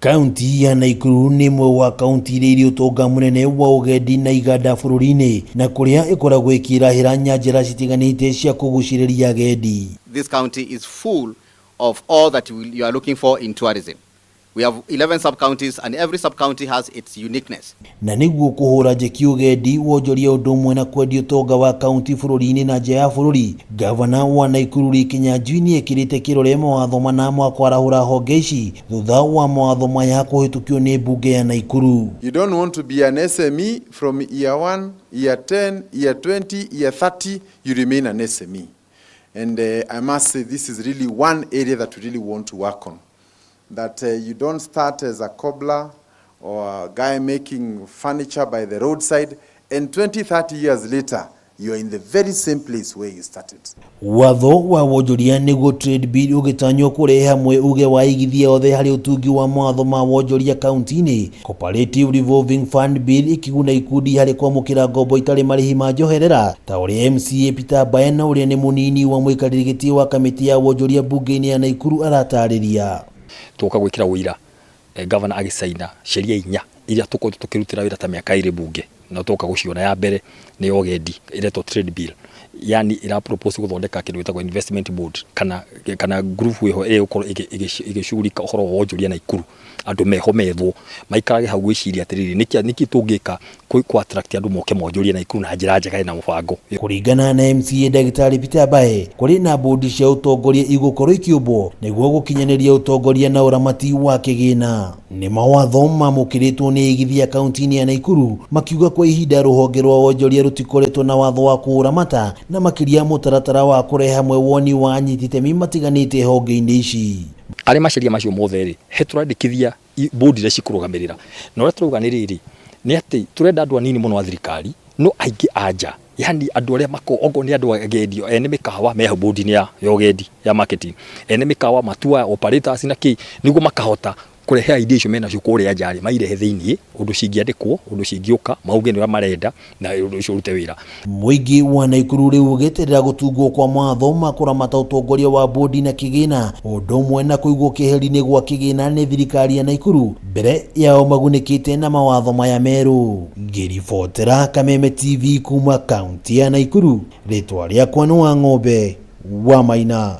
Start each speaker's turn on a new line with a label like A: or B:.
A: Kaunti ya Naikuru nĩ ĩmwe wa kaunti iria irĩ ũtonga mũnene wa ũgendi na iganda bũrũri-inĩ, na kũrĩa ĩkoragwo ĩkĩrahĩra nyanjara citiganĩte cia kũgucĩrĩria agendi.
B: This county is full of all that you are looking for in tourism. We have 11 sub-counties and every sub-county has its uniqueness.
A: Na nĩguo kũhũra njeki ũgendi, wonjoria ũndũ ũmwe na kwendia ũtonga wa kaunti bũrũri-inĩ na nja ya bũrũri, Gavana wa Naikuru Lee Kinyanjui nĩekĩrĩte kĩrore mawatho mana ma kwarahũra honge ici thutha wa mawatho maya kũhĩtũkio nĩ mbunge ya Naikuru.
C: You don't want to be an SME from year 1, year 10, year 20, year 30, you remain an SME. And I must say this is really one area that we really want to work on. That you don't start as a cobbler or a guy making furniture by the roadside, and 20, 30 years later, you are in the very same place where you started.
A: Watho wa wonjoria nĩguo Trade Bill ũgĩtanywo kũrehe hamwe uge wa aigithia othe harĩ ũtungi wa mawatho ma wonjoria kaunti-inĩ. Cooperative Revolving Fund Bill ĩkĩguna ikundi harĩ kwamũkĩra ngombo itarĩ marĩhi ma njoherera ta ũrĩa MCA Peter Mbaena ũrĩa nĩ mũnini wa mũikarĩri gĩtĩ wa kamĩtĩ ya wonjoria mbunge-inĩ ya Naikuru aratarĩria.
D: Twoka gwĩkĩra ũira governor agĩcaina sheria inya iria tũkoretwo tũkĩrutĩra wĩra ta mĩaka ĩrĩ mbunge, na twoka gũciona. Ya mbere nĩ ya ũgendi ĩretwo Trade Bill, yani ĩra propose gũthondeka kĩndũ gĩtagwo investment board kana group ĩho ĩrĩa ĩgũkorwo ĩgĩcugurika ũhoro wa wonjoria Naikuru. Andũ meho methwo maikarage hau gwĩciria atĩrĩrĩ, nĩkĩ tũngĩka kũ attract andũ moke monjorie Naikuru na njĩra njega ĩna mũbango.
A: Kũringana na MCA Ndagĩtarĩ Peter Mbae, kũrĩ na bodi cia ũtongoria igũkorwo ikĩũmbwo nĩguo gũkinyanĩria ũtongoria na ũramati wa kĩgĩna. Nĩ mawatho mamũkĩrĩtwo nĩ aigithia kaunti-inĩ ya Naikuru makiuga kwa ihinda rũhonge rwa wonjoria rũtikoretwo na watho wa kũũramata na makĩria mũtaratara wa kũrehe hamwe woni wa anyiti itemi matiganĩte honge-inĩ ici.
D: Arĩ maceria macio mothe rĩ, he tũrandĩkithia bodi iria cikũrũgamĩrĩra, na ũrĩa tũrauga nĩ rĩrĩ, nĩ atĩ tũrenda andũ anini mũno a thirikari no aingĩ a nja, yani andũ arĩa okorwo nĩ andũ agendi ene mĩkawa me hau bodi-inĩ ya ũgendi ya marketing, ene mĩkawa matua operators na kĩ, nĩguo makahota kũrehe idea icio menacio kũrĩa nja rĩ, mairehe thĩiniĩ ũndũ cingĩandĩkwo, ũndũ cingĩũka mauge nĩ ũrĩa marenda na ũndũ ũcio ũrute wĩra.
A: Mũingĩ wa Naikuru rĩu ũgĩeterera gũtungwo kwa mawatho ma kũramata ũtongoria wa bodi na kĩgĩna ũndũ ũmwe na kũigwo kĩheri-inĩ gwa kĩgĩna nĩ thirikari ya Naikuru mbere yao magunĩkĩte na mawatho maya merũ. Ngĩribotera Kameme TV kuma kaunti ya Naikuru, rĩtwa rĩakwa nĩ Wang'ombe wa Maina.